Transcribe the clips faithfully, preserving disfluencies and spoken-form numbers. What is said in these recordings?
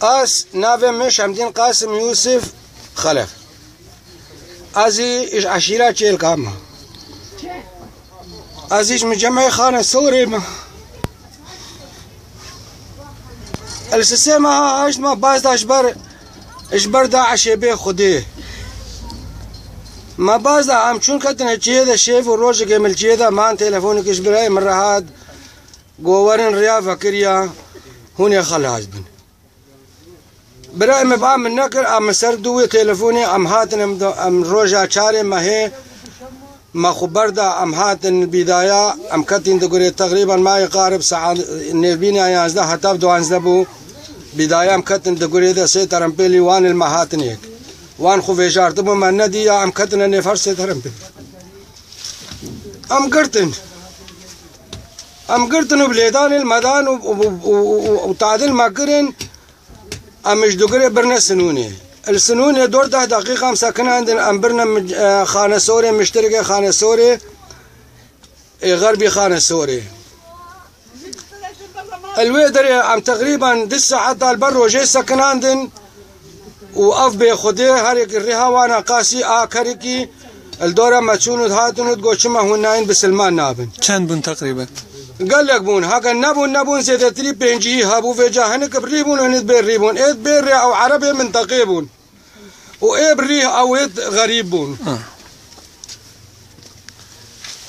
Ez navê min Şemdîn Qasim Yûsif Xelef. Ez jî ji eşîra Çêlka me. Ez jî ji micemê Xane Sorê me. Li sisê meha heşt me baz da ji ber, ji ber DAIŞê bê Xwedê. Me baz da em çûn ketine çiyê de şêv û rojekê min li çiyê de man telefonekê ji birayê min re hat. Go werin riya vekiriya hûn ê xelas bin. Birayê min ba min nekir, em min ser dû wê telefonê em hatin em, em roja çarê mehê me xwe berda em hatin bîdaya em ketin di gurê teqrîben mayê qarib saet nêvbîna yanzdeh heta bi duwazdeh bû. Bîdaya em ketin di gurê de sê terempêlî wan li me hatin yek. Wan xwe vêjartibû me nediya em ketine nêv her sê terempêlî. Em girtin. Em girtin û bi lêdanê li me dan û, û, û, û, û, û tadil me kirin. Em ji dugirê birine Sinûnê. Li Sinûnê dor deh deqîqa em sekinandin, em birine mi-, e, Xane Sorê, mişterikê Xane Sorê, ê, xerbî Xane Sorê. Li wê derê em teqrîben du saeta li ber rojê sekinandin û ev bêxwedê herêkî rêha wana qasî a kerikî li dora me çûn û hatin û digot, "Çima hûn nayên bisilman nabin?" Çend bûn teqrîben? Gelek bûn. Heke nebûn, nebûn, zêdetirî pêncî hebû. Vêca hinek bi rî bûn, hinek bê rî bûn. Ê bê rê ew erebê minteqê bûn. Û ê bi rî ew ê xerîb bûn. Ha.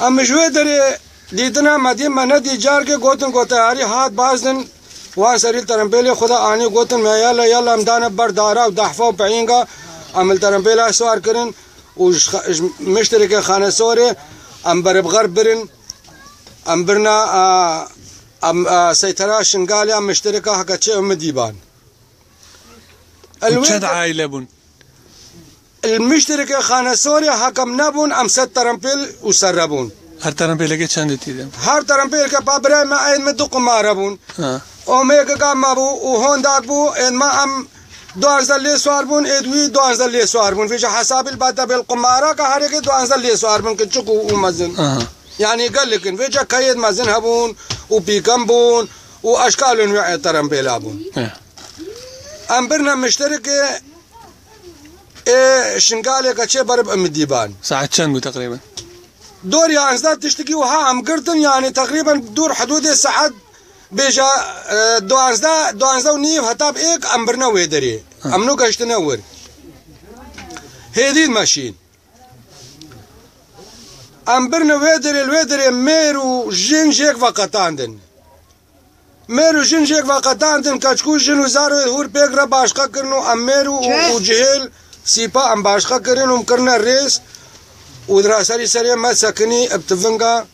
Em ji wê derê dîtina me dî me nedî carkê gotin ku teyarî hat bazdin. Wan serî li terempêlê xwe de anî gotin me yala yala em dane ber dara û dehfa û peyînga em li terempêla siwar kirin û ji xe-, ji miştereke Xanesorê em beribxer birin. Em birna, a, em, a, seytera Şingalê em miştereka heke çê em dîban. Û çend aile bûn? Li miştereke Xanesorê hekem nebûn, em sed terempêl û serre bûn. Her terempêlekê çend tî de? Her terempêleke pa birayê me ên me du qumare bûn. Ha. Omeyekeka me bû û hondak bû, ên me em duanzdeh lê swar bûn, êd wî duanzdeh lê swar bûn. Vêca hesabî li ba debêl qumara ke herêkê duanzdeh lê swar bûn, kiçik û, û mezin. Aha. Yanî gelek in. Vêca keyêd mezin hebûn û pîkem bûn û eşkalên wê ê terempêla bûn. He. Em birine mişterikê ê Şingalê ke çê berib em dîban. Saet çend bû teqrîben? Dor yanzdeh tiştekî wiha em girtin, yanî teqrîben dor hidûdê saet bêje, e, duanzdeh, duanzdeh û nîv heta bi êk em birine wê derê. Ha. Em nû geştine wir. Hêdî dimeşîn. Em birine wê derê, li wê derê mêr û jin jêk veqetandin. Mêr û jin jêk veqetandin, keçik û jin û zarê hûr pêk re başqe kirin û em mêr û, û, û cihêl sîpa em başqe kirin û em kirine rêz û di ra serî serê me sekinî bi tivinga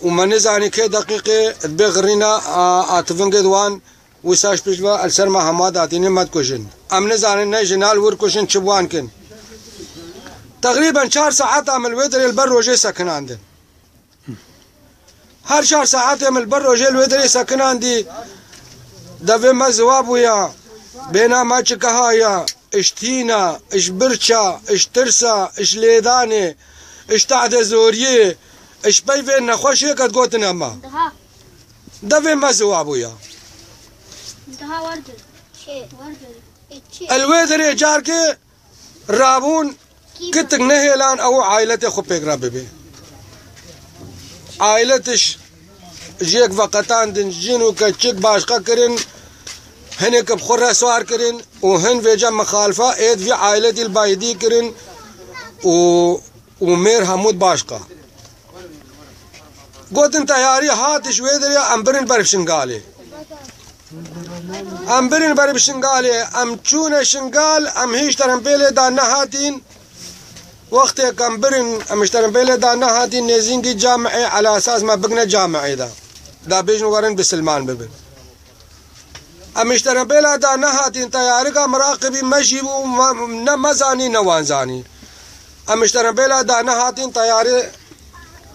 û me nizanî kê deqîqê dibê xirîna a, a tivingê di wan wisa ji pişt ve li ser me hema datînin me dikujin. Em nizanin ne jina li wir kujin çi bi wan kin. Teqrîben çar saeta em li wê derê li ber rojê sekinandin. Her çar saetê min li ber rojê li wê derê sekinandî, devê me ziwa bûya, bêhna me çikeha ya, ji tîna, ji birça, ji tirsa, ji lêdanê, ji tehdê zoriyê, ji peyvên nexweşê ke digotin hema. Daha. Devê me ziwa bûya. Daha wardir. Çi? Wardir. E, çi? Li wê derê carkê rabûn kitik nehêlan ew ailetê xwe pêk re bibe. Ailetiş jêk veqetandin, jin û keçik başqe kirin, hinek bi xwe re swar kirin û hin vêca mixalifa êd vî ailetî li bayidî kirin û, û mêr hemû di başqa. Gotin teyarî hat ji wê derê em birin ber bi Şingalê. Em birin ber bi Şingalê, em çûne Şingal, em hîç terempêlê da nehatîn. Wextê ke em birin, em ji terempêlê da nehatîn, nêzîngî camiê, ela esas me bigine camiê de. Da bêjin werin bisilman bibin. Em ji terempêla da nehatîn, teyarika miraqibî me jî bû, me, ne me zanî, ne wan zanî. Em ji terempêla da nehatîn, teyarê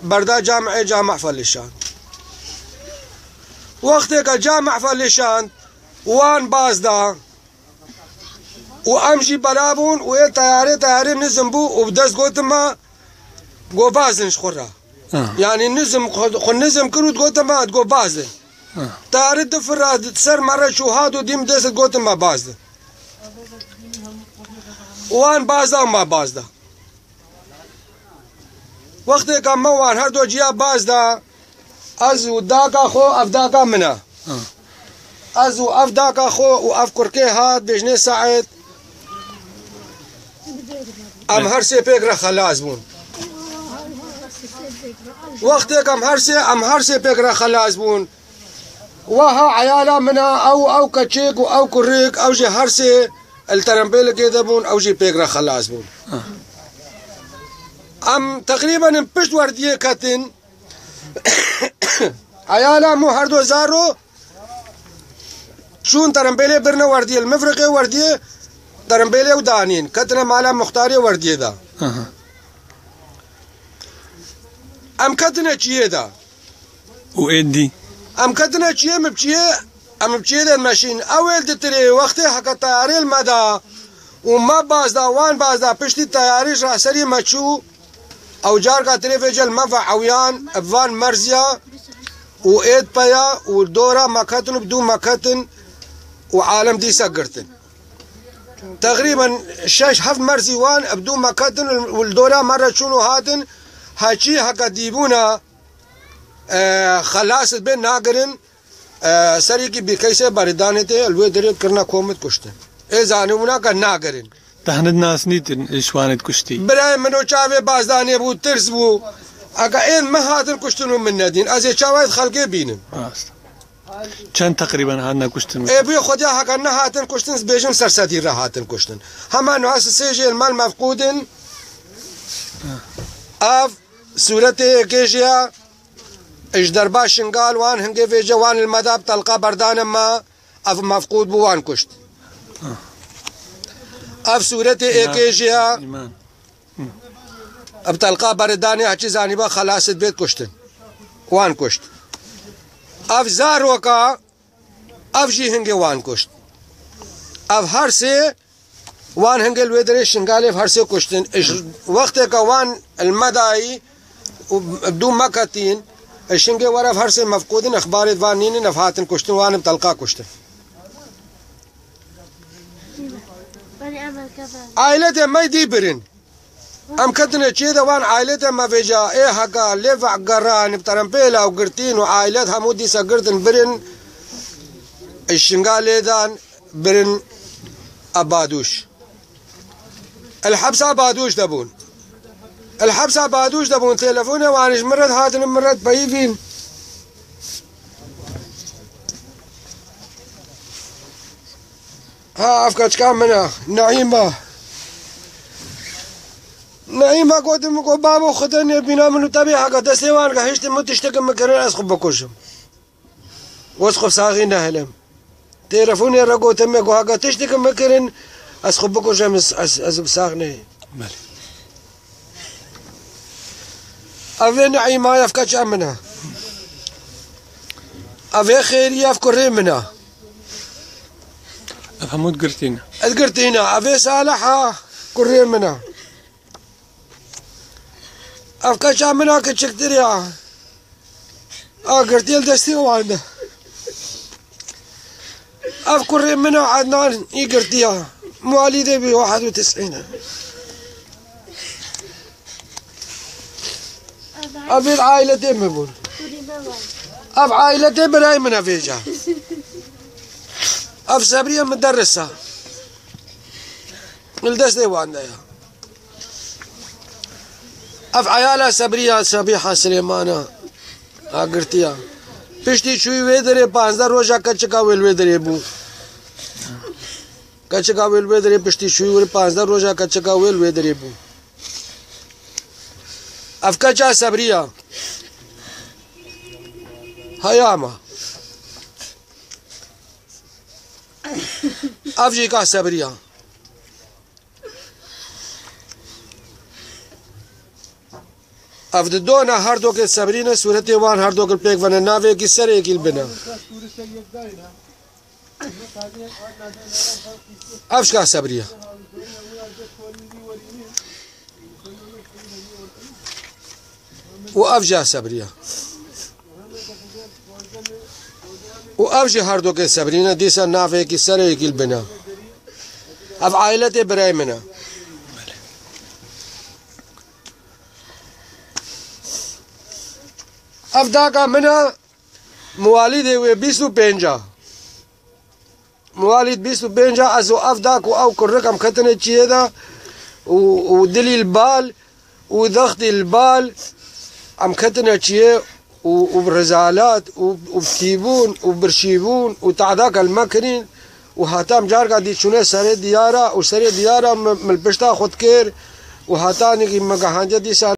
berda camiê, cami felişand. Wextê ke cami felişand, wan baz da û em jî bela bûn û ê teyarê, teyarê nizm bû û bi dest gotin me, go bazin ji xwe re. Ha. Yanî nizm, xwe, xwe nizm kir û digotin me, digo bazin. Tarî difira di ser me re çû hat û dîm dest gotin me baz de. Wan baz da û me baz da. Wextê ka me wan her do ciya baz da, ez û daka xwe, ev daka min e. Ez û ev daka xwe û ev kurkê hat, bêjinê Seîd. Em her sê pêk re xelas bûn. Wextêk em her sê, em her sê pêk re xelas bûn. Weha eyala min a, ew, ew keçik û ew kurik, ew jî her sê li terempêlikê de bûn, ew jî pêk re xelas bûn. Em teqrîben in pişt werdiyê ketin. Eyala min her do zaro çûn terempêlê birine werdiyê, li Mifriqê werdiyê terempêlê û danîn. Ketine mala muxtarê werdiyê de. Aha. Em ketine çiyê de. Û êdî? Em ketine çiyê, min bi çiyê, em bi çiyê de meşîn. Ew ê ditirê wextê heke teyarê li me da û me baz da, wan baz da, piştî teyarî ji serî me çû. Ew carka tirê vê cel me ve ewiyan, ev van merziya û êd peya û dora me ketin û bi dû me ketin û alem dîsa girtin. Teqrîben şeş heft merzî wan bi dû me ketin û li dora me re çûn û hatin, heçî heke dîbûna, e, xelas bê nagirin, e, serîkî bîkeysê berîdanê tê, li wê derê kirine komit kuştin. Ê zanîbûna ke nagirin. Tehnit nas nîtin ji wanê kuştî. Birayê min o çavê bazdanê bû, tirs bû. Eke ên min hatin kuştin û min nedîn, ez ê çawa êd xelkê bînim? Rast. Çend teqrîben hatine kuştin? Ê bûyê xwediya heke nehatin kuştin, bêjin ser sedî re hatin kuştin. Hema nuha sisê jê li me mefqûd in. Ev sûretê yekê jê ya. Ji derba Şingal wan hingê vêce wan li me da bi telqa berdane me, ev mefqûd bû, wan kuşt. Ev sûretê êkê jê ya. Îman. Ev telqa beridanê heçî zanîba xelas dibêt kuştin. Wan kuşt. Ev zaroka, ev jî hingê wan kuşt. Ev her sê wan hingê li wê derê Şingalê ev her sê kuştin. Ji wextê ke wan li me dayî û bi dû me ketîn, ji hingê were ev her sê mefqûdin, exbarê van nînin, ev hatin kuştin, wan bi telqa kuştin. Aîletê me dî birin. Em ketine çiyê de wan aîletê me vêca ê heka lê vegeran bi terempêla û girtîn û aîlet hemû dîsa girtin birin. Ji Şingalê dan birin Abadûş. El hepsa Badûş de bûn. El hepsa Badûş de bûn. Telefonê wan ji min re dihatin, min re dipeyivîn. Ha, ev keçika min e. Neîma. Neîma gotin min, got, babo, Xwedê nêbîna min û te bê heke destê wan gehiştin, min tiştekî min kirin, ez xwe bikujim. Wez xwe saxî nehilim. Telefonê re gotin me, got, heke tiştekî min kirin, ez xwe bikujim, ez, ez, ez bi sax neyê. Belê. Ev ê Neîma, ev keça min e. Ev ê Xêrî, ev kurê min e. Ev hemû digirtîne. Digirtîne. Ev ê Saliha, kurê min e. Ev keça min a kiçiktir ya. A girtiye li destê wan de. Ev kurê min a Ednan, î girtiya. Mualîdê bî wahed û tisîn e. Ev ê aîletê min bûn. Ev aîletê birayê min e vêca. Ev Sebriye muderris e. Li destê wan de ya. Ev eyala Sebriya, Sebîha Silêmana, a girtiya. Piştî çûyî wê derê panzdeh roja keçika wê li wê derê bû. Keçika wê li wê derê piştî çûyî wê panzdeh roja keçika wê li wê derê bû. Ev keça Sebriya. Heyama. Ev jî ka Sebriya. Ev di dona her dokê Sebrî ne, sûretê wan her dok li pêk vene, navê yekî ser yekî li bin e. Ev jî ka Sebrî ye. Û ev jî ya Sebrî ye. Û ev jî herdokê sebrîne, dîsa navê yekî serê yekî li bin e. Ev aîletê birayê min e. Ev daka min e, miwalîdê wê bîst û pênc e. Miwalîd bîst û pênc e, ez û ev dak û ew kurik em ketine çiyê de û, û dilî li bal û dextî li bal em ketine çiyê û, û bi rezalat û, û bi tîbûn û birşîbûn û tehdake li me kirîn û heta em carka dî çûne serê diyara û serê diyara min, min li pişta xwe dikir û heta nîkî me gehandiye dîsa